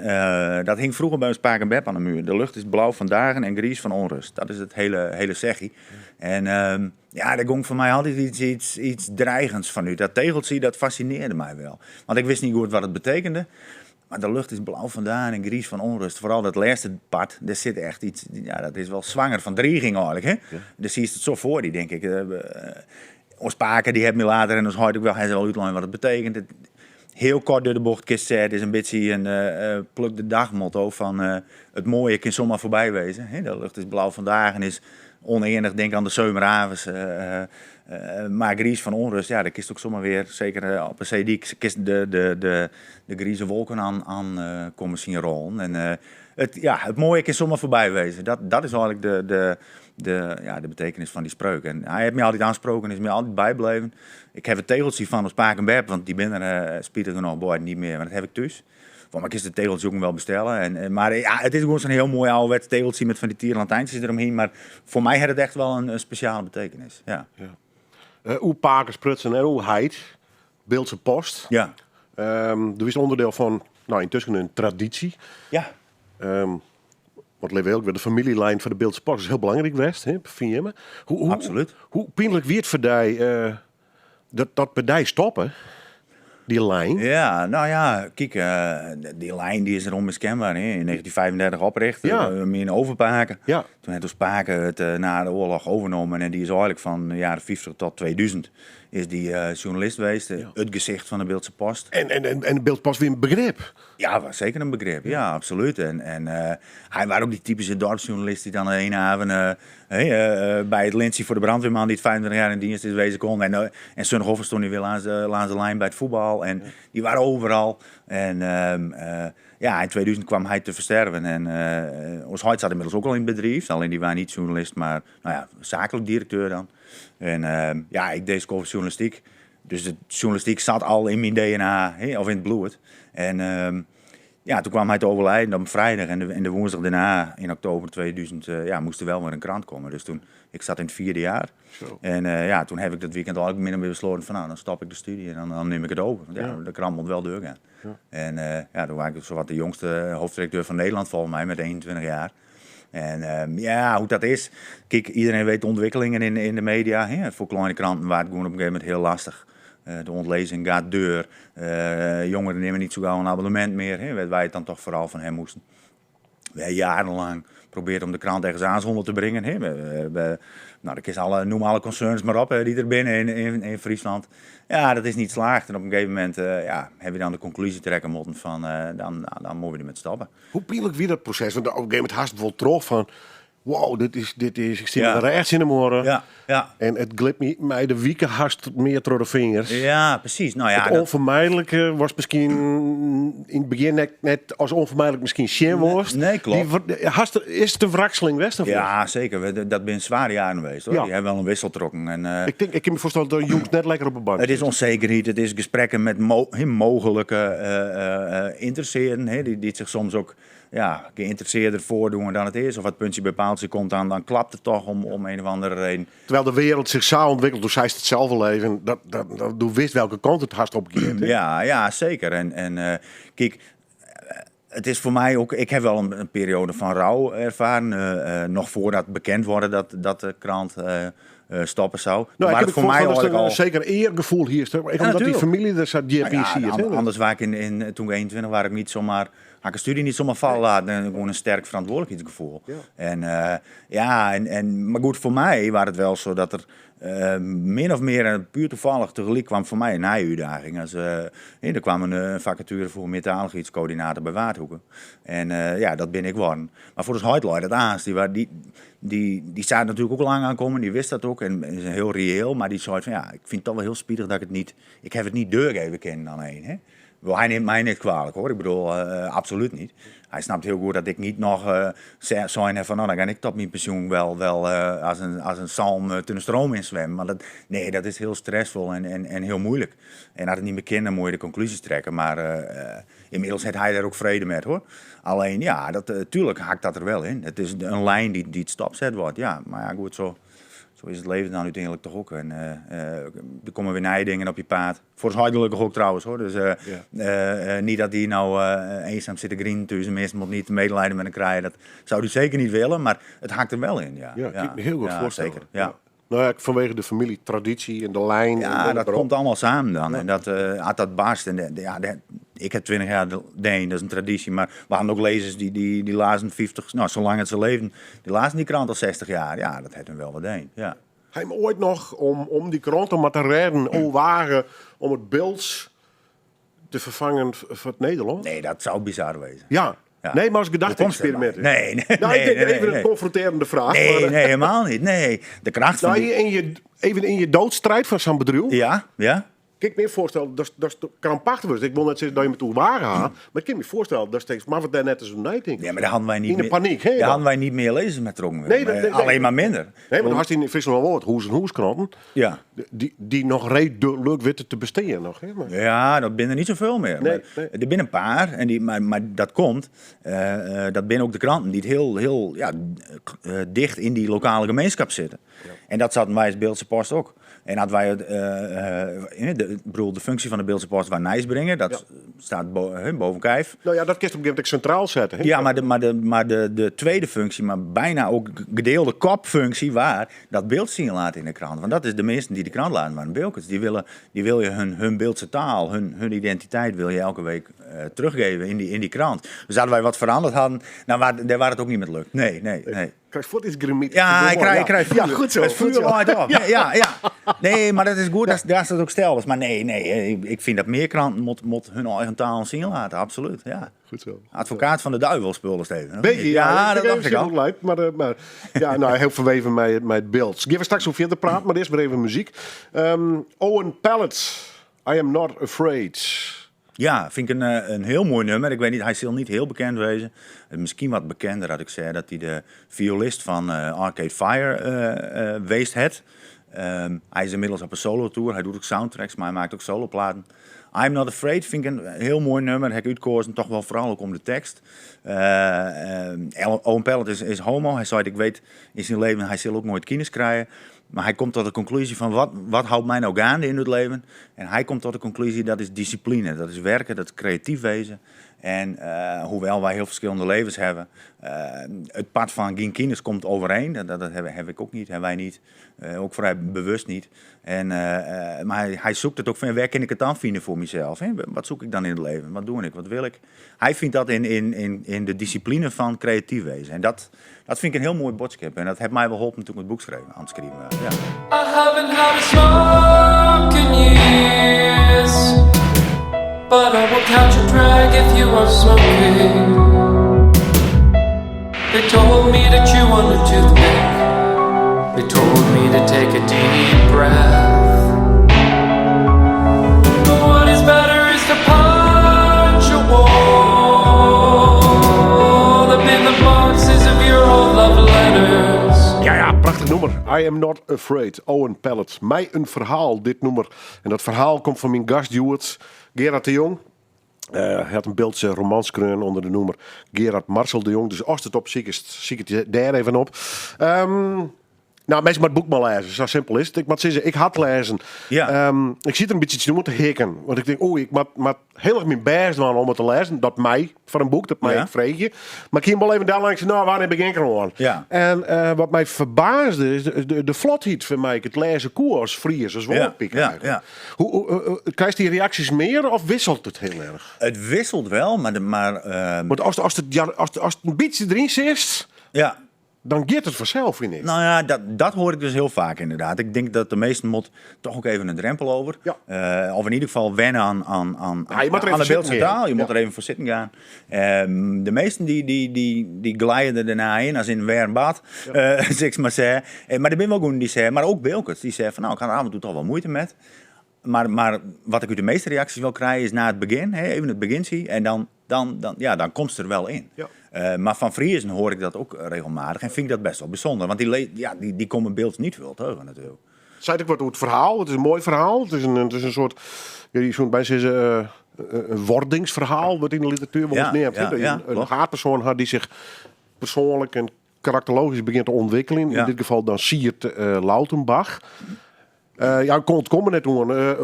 dat hing vroeger bij ons Paak en Beb aan de muur. De lucht is blauw vandaag en Gries van Onrust. Dat is het hele zeggie. En ja, daar ging voor mij altijd iets dreigends van u. Dat tegeltje, dat fascineerde mij wel. Want ik wist niet goed wat het betekende. Maar de lucht is blauw vandaan en gries van onrust. Vooral dat laatste part, daar zit echt iets... Ja, dat is wel zwanger van dreiging eigenlijk, hè? Dus zie je het zo voor die, denk ik. Ons paken, die hebben me later en ons hoort ook wel, hij zal uitleggen wat het betekent. Het, heel kort door de bocht, kist zei, het is een beetje een pluk de dag motto van het mooie kan zomaar voorbij wezen. Hè? De lucht is blauw vandaag en is oneindig, denk aan de zomeravonds. Maar gries van onrust, ja, daar kist ook zomaar weer, zeker op een zeediek, kist de grieze wolken aan komen zien rollen. En het mooie kan zomaar voorbij wezen. Dat is eigenlijk de betekenis van die spreuk. En hij heeft me altijd aangesproken, is me altijd bijbleven. Ik heb het tegeltje van ons Paak en Beb, want die ben er spijtig genoeg boy niet meer, maar dat heb ik thuis. Want ik is de tegeltje ook wel bestellen. Maar ja, het is gewoon zo'n heel mooi ouderwets tegeltje met van die tierlantijntjes eromheen. Maar voor mij had het echt wel een speciale betekenis. Ja. Ja. Hoe Paken sprutsen en hoe heit, Bildtse Post. Er is onderdeel van, intussen een traditie. Want leven ook weer de familielijn van de Bildtse Post is heel belangrijk geweest, hè, vind je me? Hoe pijnlijk werd voor die dat bij die stoppen, die lijn? Ja, nou ja, kijk, die lijn die is er onmiskenbaar. Hè? In 1935 oprichten, meer in Overpaken. Toen heeft ons Paken het na de oorlog overgenomen en die is eigenlijk van de jaren 50 tot 2000 is die journalist geweest, het gezicht van de Bildtse Post. En de Bildtse Post weer een begrip? Ja, was zeker een begrip, ja, absoluut. En hij was ook die typische dorpsjournalist die dan een avond bij het lintje voor de brandweerman die het 25 jaar in dienst is wezen kon. En Zondagoffen stond hij weer langs de lijn bij het voetbal. En die waren overal. En in 2000 kwam hij te versterven. En ons huid zat inmiddels ook al in het bedrijf. Alleen die waren niet journalist, maar zakelijk directeur dan. En ik deed school journalistiek. Dus de journalistiek zat al in mijn DNA, hè, of in het bloed. En toen kwam hij te overlijden op vrijdag. En de woensdag daarna, in oktober 2000, moest er wel weer een krant komen. Dus toen, ik zat in het 4e jaar. En toen heb ik dat weekend al min of meer besloten van, dan stop ik de studie en dan neem ik het over. Want de krant moet wel doorgaan. En toen was ik zowat de jongste hoofdredacteur van Nederland volgens mij, met 21 jaar. En hoe dat is. Kijk, iedereen weet de ontwikkelingen in de media. Hè? Voor kleine kranten waar het gewoon op een gegeven moment heel lastig. De ontlezing gaat deur. Jongeren nemen niet zo gauw een abonnement meer. Hè? Waar wij het dan toch vooral van hem moesten. We hebben jarenlang geprobeerd om de krant ergens aan zonder te brengen. Hè? Noem alle concerns maar op, hè, die er binnen in Friesland. Ja, dat is niet geslaagd. En op een gegeven moment heb je dan de conclusie trekken moeten van dan moeten we ermee stappen. Hoe pijnlijk wie dat proces? Want op een gegeven moment haast het wel terug van... Wow, dit is, ik zie er rechts in de morgen. En het glipt mij de wieken haast meer door de vingers. Ja, precies. Het onvermijdelijke was misschien in het begin net als onvermijdelijk misschien zin was. Nee, klopt. Is het een wrakseling geweest of Ja, niet? zeker. Dat zijn zware jaren geweest, hoor. Die hebben wel een wissel trokken. En Ik denk, ik kan me voorstellen dat de jongens net lekker op de bank Het is zit. onzekerheid, het is gesprekken met mogelijke interesseerden, hè, die zich soms ook... ja, geïnteresseerder voordoen dan het is. Of wat puntje bij paaltje komt, dan klapt het toch om een of andere reden. Terwijl de wereld zich zo ontwikkelt, toen zei ze het zelf al even, dat du wist welke kant het haast op gaat, hè? Ja, ja, zeker. En kijk, het is voor mij ook, ik heb wel een periode van rouw ervaren. Nog voordat bekend worden dat de krant stoppen zou. Nou, Maar ik het heb voor mij voor eigenlijk een al zeker eergevoel hier is, toch? Ik, Ja, omdat die natuurlijk. familie er zat, die Nou ja, heb je hier, hè? anders waar ik in, toen ik 21 was, ik niet zomaar, had ik een studie niet zomaar vallen laten. En gewoon een sterk verantwoordelijkheidsgevoel. En ja, en, en, maar goed, voor mij was het wel zo dat er min of meer en puur toevallig tegelijk kwam voor mij een uitdaging. Als er kwam een vacature voor meertaligheidscoördinator bij Waadhoeke. En ja, dat ben ik geworden. Maar voor de huidlui, dat aanst, die zaten natuurlijk ook lang aankomen, die wist dat ook en is heel reëel, maar die zei van ja, ik vind het toch wel heel spietig dat ik het niet, ik heb het niet doorgeven kunnen aan één. Hè? Wel, hij neemt mij niet kwalijk hoor, ik bedoel, absoluut niet. Hij snapt heel goed dat ik niet nog zijn heb van, nou, dan ga ik tot mijn pensioen wel als een zalm tussen de stroom in zwemmen. Maar dat, nee, dat is heel stressvol en heel moeilijk. En als het niet meer kent, dan moet je de conclusies trekken. Maar inmiddels heeft hij daar ook vrede mee hoor. Alleen ja, dat, tuurlijk haakt dat er wel in. Het is een lijn die het stopzet wordt. Ja, maar ja, goed, zo is het leven dan uiteindelijk toch ook. En er komen weer nieuwe dingen op je paad. Voor het gelukkig ook trouwens hoor. Dus niet dat die nou eenzaam zit te grienen thuis. De mensen moet niet medelijden met een krijgen. Dat zou die zeker niet willen, maar het haakt er wel in. Ja, Ja, ik kan me heel goed Ja, voorstellen. zeker. Ja. Ja. Nou ja, vanwege de familietraditie en de lijn. Ja, en noem dat maar op. komt allemaal samen dan. En dat had dat barst. En de, de, ja, de, ik heb 20 jaar de, nee, dat is een traditie. Maar we hadden ook lezers die lazen 50, nou, zolang het ze leven, die lazen die krant al 60 jaar. Ja, dat heeft hem wel wat een. Ja. Hij hem ooit nog om die krant om maar te redden, om wagen, om het beeld te vervangen voor het Nederland? Nee, dat zou bizar wezen. Ja. Ja. Nee, maar als gedachte-experiment. Hoe komt dat bij? Nee, nee, Nou, ik nee, denk nee, even een nee. confronterende vraag. Nee, maar, nee, helemaal niet. Nee, de kracht van Nou, die even in je doodstrijd van zo'n bedrijf. Ja, ja. Kijk, me voorstellen, dat is krampachtig wordt. Ik wil net zeggen dat je met uw wagen gaat, maar ik kan me voorstellen, dat steeds, maar wat daar net eens een night in. Ja, maar daar hadden wij niet In de meer paniek, hè, Daar dan? hadden wij niet meer lezers met dronken. Nee, Maar nee. alleen maar minder. Nee, maar dan had hij in Friesland wel wat hoes en hoeskranten. Die nog redelijk weten te besteden nog, hè? Maar Ja, dat binnen niet zoveel meer. Nee, Maar nee. er binnen een paar, maar dat komt. Dat binnen ook de kranten die het heel, heel, ja, dicht in die lokale gemeenschap zitten. En dat zaten wij als Bildtse Post ook. En dat wij het in de, ik bedoel, de functie van de Bildtse Post waar Nijs brengen, dat staat boven kijf. Nou ja, dat kun je op een gegeven moment centraal zetten, hè? Ja, maar de tweede functie, maar bijna ook gedeelde kopfunctie, waar dat beeld zien laten in de krant. Want dat is de meesten die de krant laten, maar de Bilkers. Die wil je hun Bildtse taal, hun identiteit wil je elke week teruggeven in die krant. Dus hadden wij wat veranderd hadden, nou, daar waar het ook niet met lukt. nee, nee, nee. Ik krijg voor iets grimiet. Ja, Verdomme, ik krijg Ja, vuur. goed zo, Het goed vuur zo. waait op. Ja, ja, ja. Nee, maar dat is goed, daar staat ook stel. Maar nee, nee, ik vind dat meer kranten mot hun eigen taal zien laten, absoluut. Ja. Goed zo. Advocaat van de duivel speelde Steven. Beetje, ja. Ja, Ik dat heb dacht ik al. even Lijp, maar ja, nou, heel verweven met het beeld. Ik ga straks hoe verder praten, maar eerst maar even muziek. Owen Pallett, I Am Not Afraid. Ja, vind ik een heel mooi nummer. Ik weet niet, hij zal niet heel bekend wezen. Misschien wat bekender, had ik zei, dat hij de violist van Arcade Fire weest het. Hij is inmiddels op een solo-tour. Hij doet ook soundtracks, maar hij maakt ook soloplaten. I'm Not Afraid vind ik een heel mooi nummer. Heb ik uitgekozen, toch wel vooral ook om de tekst. Owen Pallett is homo. Hij zei, ik weet in zijn leven, hij zal ook nooit kinders krijgen. Maar hij komt tot de conclusie van, wat houdt mij nou gaande in het leven? En hij komt tot de conclusie, dat is discipline. Dat is werken, dat is creatief wezen. En hoewel wij heel verschillende levens hebben, het pad van geen kinders komt overeen. Dat heb ik ook niet, hebben wij niet. Ook vrij bewust niet. Maar hij zoekt het ook van, waar kan ik het dan vinden voor mezelf? Hè? Wat zoek ik dan in het leven? Wat doe ik? Wat wil ik? Hij vindt dat in de discipline van creatief wezen. En dat vind ik een heel mooi boodschap. En dat heeft mij wel geholpen toen ik het boek schreef, aan het schrijven was. Ja. I haven't had a smoke in years, but I will catch a drag if you are smoking. They told me to chew on a toothpick. They told me to take a deep breath. But what is better is to punch a wall up in the boxes of your old love letters. Ja, ja, prachtig nummer. I Am Not Afraid, Owen Pallett. Mij een verhaal, dit nummer. En dat verhaal komt van mijn gast, Gerard de Jong. Hy hat in Biltse roman skreaun ûnder de nûmer Gerard Marcel de Jong. Dus ast it opsikest, siket dêr even op. Nou, minsken moatte it boek mar lêze, sa simpel is it. Ik moat sizze, ik ha it lêzen. Ik siet der in bytsje tsjinoan te hikken. Want ik tink, oei, ik moat hiel erch myn bêst dwaan om it te lêzen. Dat mei foar in boek, dat mei ik freegje. Mar ik hie him wol even dellangs, nou, wannear begjin ik deroan? En wat my ferbaasde is de flotheid wêrmei ik it lêze koe as Fries, as Wâldpyk eigentlik. Hoe, krijst dy reaksjes mear of wisselt it hiel erch? It wisselt wel, mar Want ast in bytsje deryn sitst, dan giet it fansels, fyn ik. Nou ja, dat hoor ik dus heel vaak inderdaad. Ik denk dat de meesten moet toch ook even een drempel over. Of in ieder geval wennen Ja, je moet er even aan de zitten Biltse gaan. taal. Je moet er even voor zitten gaan. De meesten die glijden er daarna in, als in een warm bad, zeg ik maar zeggen. Maar er zijn wel goeden die zeggen, maar ook Bilkers, die zeggen van nou, ik had er af en toe toch wel moeite met. Maar wat ik uit de meeste reacties wel krijg is na het begin, hè, even het begin zie, en dan komt ze er wel in. Maar van Friezen hoor ik dat ook regelmatig en vind ik dat best wel bijzonder. Want die komen Bilts niet veel tegen natuurlijk. Zei ik wat over het verhaal? Het is een mooi verhaal. Het is een soort, ja, die zo'n bijna zeggen een wordingsverhaal, wat in de literatuur wel eens neemt, hè? Dat je een haatpersoon had die zich persoonlijk en karakterologisch begint te ontwikkelen. In dit geval dan Siert Lautenbach. Ja, ik kon het komen net doen.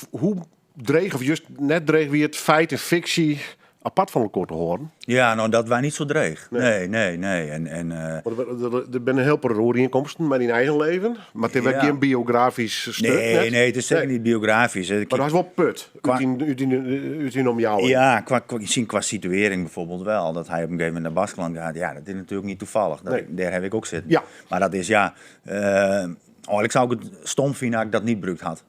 Hoe dreig of juist net dreig wie het feit en fictie apart van elkaar te horen? Ja, nou, dat wij niet zo dreig. Nee. Nee, nee, nee. En Want er zijn heel veel overeenkomsten met in eigen leven, maar het is wel geen biografisch stuk, Nee, net. nee, het is zeker Nee. niet biografisch, hè. Maar dat is wel put. Uit in om jou heen. Ja, qua situering bijvoorbeeld wel. Dat hij op een gegeven moment naar Baskeland gaat. Ja, dat is natuurlijk niet toevallig. Daar heb ik ook zitten. Maar dat is, ja... Oh, ik zou het stom vinden als ik dat niet gebruikt had.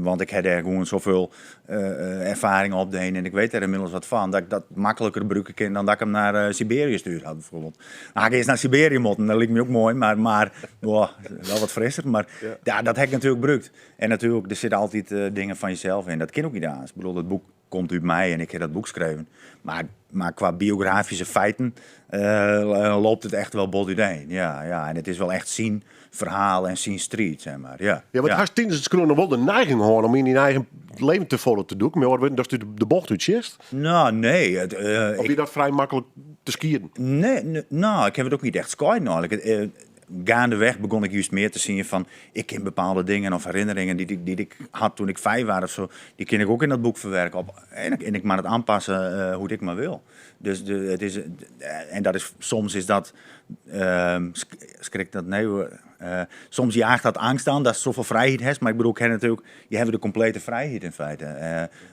Want ik heb er gewoon zoveel ervaring op de heen en ik weet er inmiddels wat van. Dat ik dat makkelijker gebruiken kan dan dat ik hem naar Siberië stuur had bijvoorbeeld. Nou, ik eerst naar Siberië moeten, dat lijkt me ook mooi, maar boah, wel wat frisser. Maar ja, dat heb ik natuurlijk gebruikt. En natuurlijk, er zitten altijd dingen van jezelf in. Dat kan ook niet aan. Ik bedoel, dat boek komt uit mij en ik heb dat boek geschreven. Maar qua biografische feiten loopt het echt wel bot uiteen. Ja, ja, en het is wel echt zien verhaal en zien street, zeg maar. Ja, Ja, want ja. haast tijdens het schrijven wel de neiging hoor om in je eigen leven te volgen te doen. Maar hoor, dat is de bocht uit zist. Nou, nee. Het Of ik je dat vrij makkelijk te skiën? Nee, nee, nou, ik heb het ook niet echt skaaid eigenlijk. Het gaandeweg begon ik juist meer te zien van, ik ken bepaalde dingen of herinneringen die ik had toen ik 5 was of zo, die kan ik ook in dat boek verwerken. En ik maar het aanpassen hoe ik maar wil. Dus de, het is, en dat is, soms is dat schrik dat, nee hoor. Soms jaagt dat angst aan, dat is zoveel vrijheid heeft. Maar ik bedoel, ik heb natuurlijk, je hebt de complete vrijheid in feite.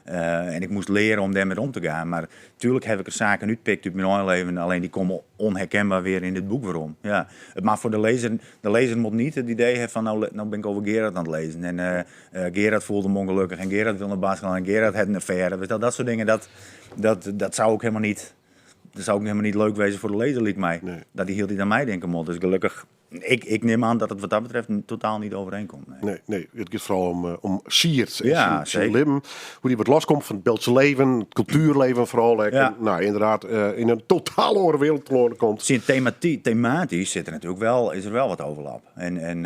En ik moest leren om daarmee om te gaan. Maar natuurlijk heb ik er zaken uitgepikt uit mijn eigen leven. Alleen die komen onherkenbaar weer in dit boek waarom. Ja. Het maar voor de lezer, de lezer moet niet het idee hebben van, nou ben ik over Gerard aan het lezen. En Gerard voelde hem ongelukkig en Gerard wil naar Baskeland en Gerard had een affaire. Weet je wel, dat soort dingen, dat zou ook helemaal niet, dat zou ook helemaal niet leuk wezen voor de lezer, liet mij. Dat die hield hij aan mij denken moet. Dus gelukkig, ik neem aan dat het wat dat betreft totaal niet overeenkomt. Nee. Nee, nee, het gaat vooral om Siert en zijn leven. Hoe die wat loskomt van het Biltse leven, het cultuurleven vooral. En, inderdaad, in een totaal andere wereld te komt. Zie, thematisch zit er natuurlijk wel, is er wel wat overlap. En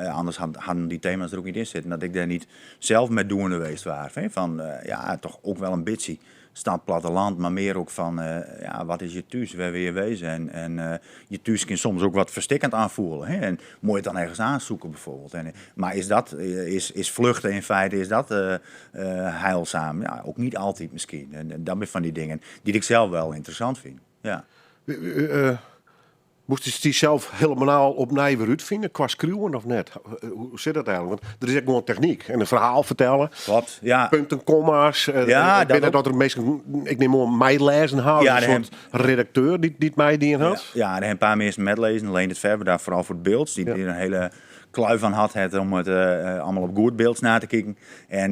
anders hadden die thema's er ook niet in zitten. Dat ik daar niet zelf met doende geweest was. Hè? Van ja, toch ook wel een beetje stad, platteland, maar meer ook van ja, wat is je thuis, waar wil je wezen? En je thuis kan soms ook wat verstikkend aanvoelen. Hè? En moet je het dan ergens aanzoeken bijvoorbeeld. En maar is dat is, is vluchten in feite, is dat heilzaam? Ja, ook niet altijd misschien. En dat zijn van die dingen die ik zelf wel interessant vind. Ja. Moest je die zelf helemaal opnieuw weer uitvinden qua schreeuwen of net? Hoe zit dat eigenlijk? Want er is echt gewoon techniek en een verhaal vertellen. Klopt, ja. Punten, komma's. Ja, Ik dat weet net ook. dat er meestal, ik neem om mij lezen houden. Ja, een daar soort redacteur die het mij die in had. Ja, ja, er zijn een paar mensen met lezen. Alleen het verder daar vooral voor het beeld. Die er een hele kluif van had het om het allemaal op goed beeld na te kijken. En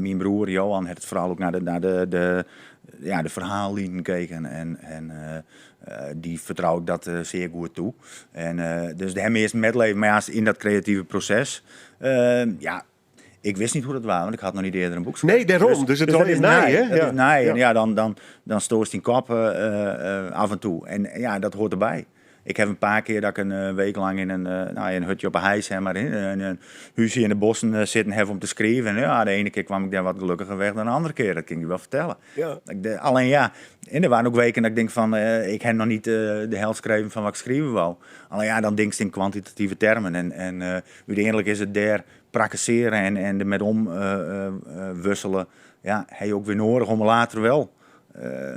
mijn broer Johan had het vooral ook naar de verhaallijnen gekeken. En die vertrouw ik dat zeer goed toe. En dus de hem eerst metleven, maar ja, in dat creatieve proces. Ja, ik wist niet hoe dat was, want ik had nog niet eerder een boek geschreven. Nee, daarom. Dus het Dus is dat is nij, nij. hè? Dat is nij. En ja, dan stoost die kop af en toe. En ja, dat hoort erbij. Ik heb een paar keer dat ik een week lang in een, nou, in een hutje op een hei, zeg maar, in een huisje in de bossen zitten heb om te schrijven. En ja, de ene keer kwam ik daar wat gelukkiger weg dan de andere keer. Dat kan ik je wel vertellen. Alleen ja, en er waren ook weken dat ik denk van, ik heb nog niet de helft geschreven van wat ik schrijven wou. Alleen ja, dan denk je in kwantitatieve termen. En uiteindelijk is het daar praktiseren en er met om wisselen. Ja, heb je ook weer nodig om later wel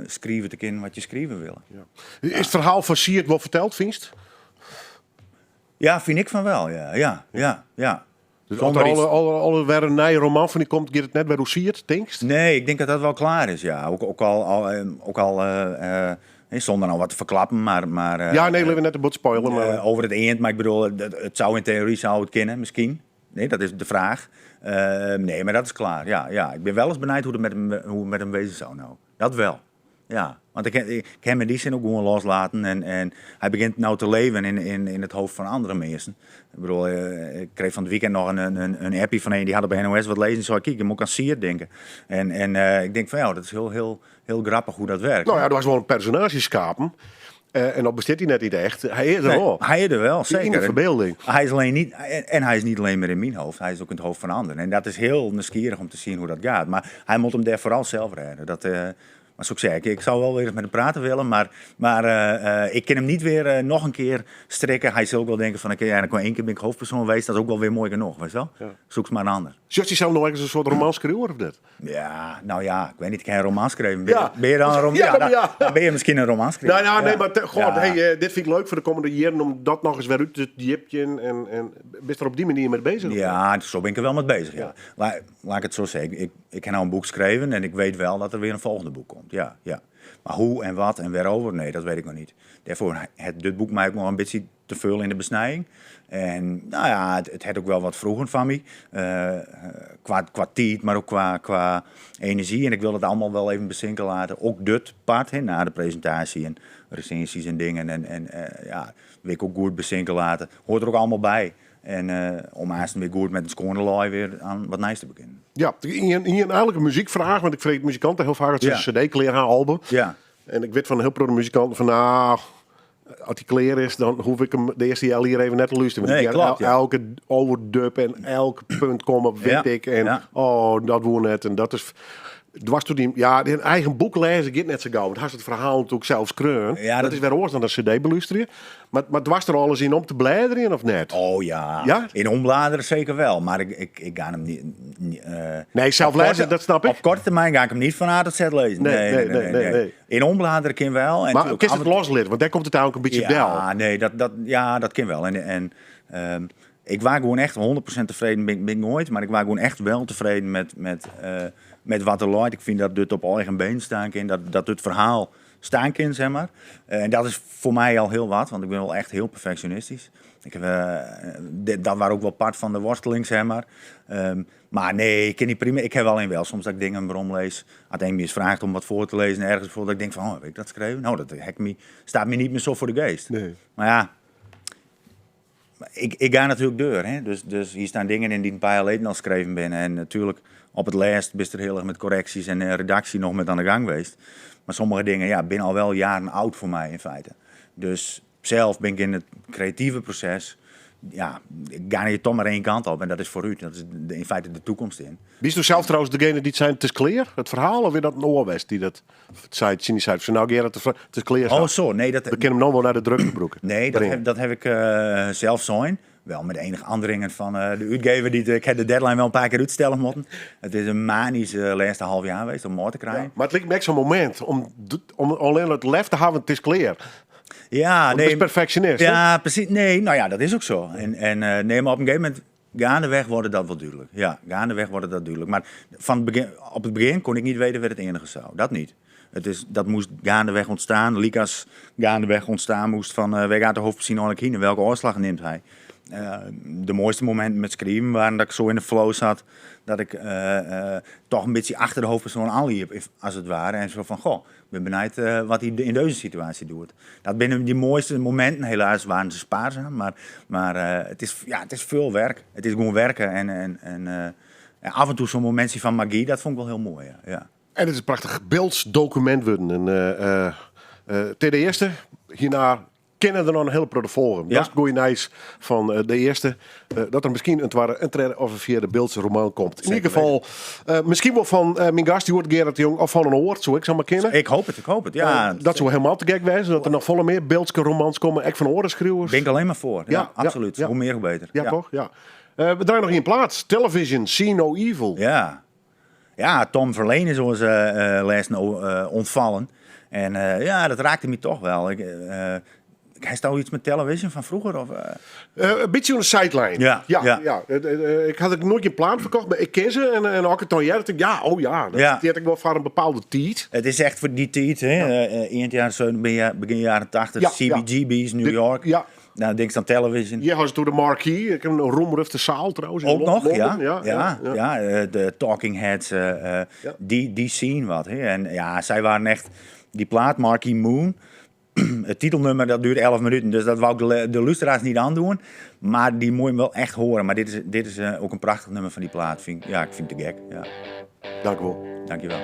schrijven te kunnen wat je schrijven wil. Ja. Is het verhaal van Siert wel verteld, vindt? Ja, vind ik van wel, ja. Ja. Dus Zonder als er iets- alle weer een nieuwe roman van die komt, gaat het net bij hoe Siert, denkst? Nee, ik denk dat dat wel klaar is, ja. Ook al nee, zonder nou wat te verklappen, maar Ja, nee, laten we net een bot spoilen, maar over het eind, maar ik bedoel, het zou in theorie zou het kunnen, misschien. Nee, dat is de vraag. Nee, maar dat is klaar, ja, ja. Ik ben wel eens benieuwd hoe het met hem wezen zou nou. Dat wel, ja. Want ik heb hem in die zin ook gewoon loslaten. En hij begint nou te leven in het hoofd van andere mensen. Ik kreeg van het weekend nog een appie van een die had op NOS wat lezen. Zo, kijk, je moet aan Siert denken. En ik denk van, ja, dat is heel, heel, heel grappig hoe dat werkt. Nou ja, er was wel een personage schapen. En dat bestaat hij net niet echt. Hij is er Nee, wel. hij is er wel, In de zeker. verbeelding. Hij is alleen niet, en hij is niet alleen maar in mijn hoofd, hij is ook in het hoofd van anderen. En dat is heel nieuwsgierig om te zien hoe dat gaat. Maar hij moet hem daar vooral zelf redden. Dat, maar zoals ik zei, ik zou wel weer eens met hem praten willen, maar ik kan hem niet weer nog een keer strikken. Hij zal ook wel denken van, oké, ja, dan kan één keer ben ik hoofdpersoon geweest, dat is ook wel weer mooi genoeg, weet je wel? Zoek maar een ander. Zoals hij zelf nog ergens een soort roman schreeuwen of dat? Ja, nou ja, ik weet niet, ik heb een roman geschreven. Ben je dan een roman? Ja, Ja, maar ja. dan ben je misschien een roman schrijver. Nou, nou, nee, maar te, god, hey, dit vind ik leuk voor de komende jaren om dat nog eens weer uit te diepen en ben je er op die manier mee bezig? Ja, zo ben ik er wel mee bezig, ja. Laat ik het zo zeggen, ik heb nou een boek geschreven en ik weet wel dat er weer een volgende boek komt. Ja, ja. Maar hoe en wat en waarover, nee, dat weet ik nog niet. Daarvoor het dit boek mij ook nog een beetje te veel in de besnijing. En nou ja, het had ook wel wat vroeger van mij. Qua tijd, maar ook qua energie. En ik wil het allemaal wel even bezinken laten. Ook dit part, hè, na de presentatie en recensies en dingen. En ja, wil ik ook goed bezinken laten. Hoort er ook allemaal bij. En om haast weer goed met een scornelui weer aan wat nice te beginnen. Ja, hier eigenlijk een muziekvraag, want ik vreet muzikanten heel vaak dat ze een cd kleren gaan album. En ik weet van heel veel muzikanten van, nou, als die kleer is, dan hoef ik hem de eerste jaar hier even net te luisteren. Want Nee, ik klopt, ja. elke overdub en elk punt komen, weet ik. En oh, dat woon net. En dat is dwars door die, ja, een eigen boek lezen gaat net zo gauw. Want hij is het verhaal natuurlijk zelfs kreun. Ja, dat dat is weer oors dan een cd beluisteren. Maar dwars er alles in om te bladeren of net? Oh ja. Ja? In ombladeren zeker wel. Maar ik ga hem niet Nee, zelf op korte lezen, dat snap ik. Op korte termijn ga ik hem niet van A tot Z lezen. Nee, Nee, nee, nee, nee, nee, nee. nee. In ombladeren kan wel. En Maar natuurlijk kun je af het en toe losleren? Want daar komt het eigenlijk een beetje Ja, wel. nee, dat kan wel. En ik was gewoon echt 100% tevreden, ben ik nooit. Maar ik was gewoon echt wel tevreden met wat er loopt. Ik vind dat dit op eigen been staan kan. Dat het verhaal staan kan, zeg maar. En dat is voor mij al heel wat, want ik ben wel echt heel perfectionistisch. Ik heb dit, dat was ook wel part van de worsteling, zeg maar. Maar nee, ik ken die prima. Ik heb alleen wel soms dat ik dingen waarom lees. Als een me eens vraagt om wat voor te lezen, ergens voor dat ik denk van, oh, heb ik dat geschreven? Nou, dat hek me, staat me niet meer zo voor de geest. Maar ja, ik ga natuurlijk deur, hè? Dus hier staan dingen in die een paar jaar geleden al geschreven ben. En natuurlijk op het laatst ben ik er heel erg met correcties en redactie nog met aan de gang geweest. Maar sommige dingen, ja, ben al wel jaren oud voor mij in feite. Dus zelf ben ik in het creatieve proces, ja, ik ga hier toch maar één kant op en dat is vooruit. Dat is in feite de toekomst in. Wie is nou zelf trouwens degene die het zijn, het is kleer, het verhaal, of weer dat Noorwest die dat zei, het zei, ze nou Gerard, het is kleer. Oh, zo, nee, dat We kennen hem nog wel naar de drukbroek. Nee, dat heb ik zelf zijn. Wel met enige aandringen van de uitgever die het, ik heb de deadline wel een paar keer uitstellen moeten. Het is een manische laatste half jaar geweest om mooi te krijgen. Ja, maar het lijkt me echt zo'n moment om alleen het lef te hebben, het is kleer. Ja, Want nee. het is perfectionist, hè? Ja, precies. Nee, nou ja, dat is ook zo. En nee, maar op een gegeven moment, gaandeweg wordt dat wel duidelijk. Ja, gaandeweg wordt dat duidelijk. Maar van het begin, op het begin kon ik niet weten wat het enige zou. Dat niet. Dat moest gaandeweg ontstaan. Likas gaandeweg ontstaan moest van waar gaat de hoofdpersoon eigenlijk heen en welke oorslag neemt hij? De mooiste momenten met schrijven waren dat ik zo in de flow zat dat ik toch een beetje achter de hoofdpersoon aanliep, als het ware. En zo van, goh, ik ben benieuwd wat hij in deze situatie doet. Dat binnen die mooiste momenten, helaas waren ze spaarzaam, maar het is veel werk. Het is gewoon werken en af en toe zo'n momentje van magie, dat vond ik wel heel mooi. Ja. Ja. En het is een prachtig beeldsdocument worden. En ten eerste, hierna kinne der noch in hiele protte folgje. Ja. Dat is it goede nijs fan eh, de earste. Eh, dat der miskien in twadde, in tredde of in fjirde Bildtse roman komt. Yn ieder Zeker gefal, eh, miskien wol fan eh, myn gast hjoed Gerard de Jong of fan in oar, soe ik sa mar kinne. Ik hoop it, ik hoop it. Ja, Eh, dat soe hielendal te gek wêze, dat der noch folle mear Biltske romans komme, ek fan oare skriuwers. Ben ik alleen maar foar. Ja, Ja, ja, absoluut. ja. Hoe mear, hoe beter. Ja, toch? Ja. Eh, we draaien noch ien plaat. Television, See No Evil. Ja. Ja, Tom Verlaine is ons eh lêsten ûntfallen. En eh, ja, dat raakte my toch wel. Ik, eh, hast al iets met television van vroeger? Of, eh? Eh, in bytsje oan de sideline. Ja, ja. ja. ja. Ik ha ek noait gjin plaat ferkocht, mar ik ken se. En as ik it dan hear, tink ik, ja, oh ja. Dat Ja. heart ek wol foar in bepaalde tiid. Het is echt foar dy tiid, hè? Ein jaren 70, begin jaren 80, Ja, CBGB's, New De- York. ja. Nou, denk aan television. Hier hadden ze toen de Marquee. Ik heb een roemruchte zaal trouwens. in Ook nog, Londen. ja. Ja, Ja, ja, de Talking Heads, die scene wat. Hè. En ja, zij waren echt... Die plaat, Marquee Moon, het titelnummer, dat duurt 11 minuten. Dus dat wou ik de luisteraars niet aandoen. Maar die moet je hem wel echt horen. Maar dit is ook een prachtig nummer van die plaat. Ja, ik vind het te gek. Ja. Dank u wel. Dankjewel.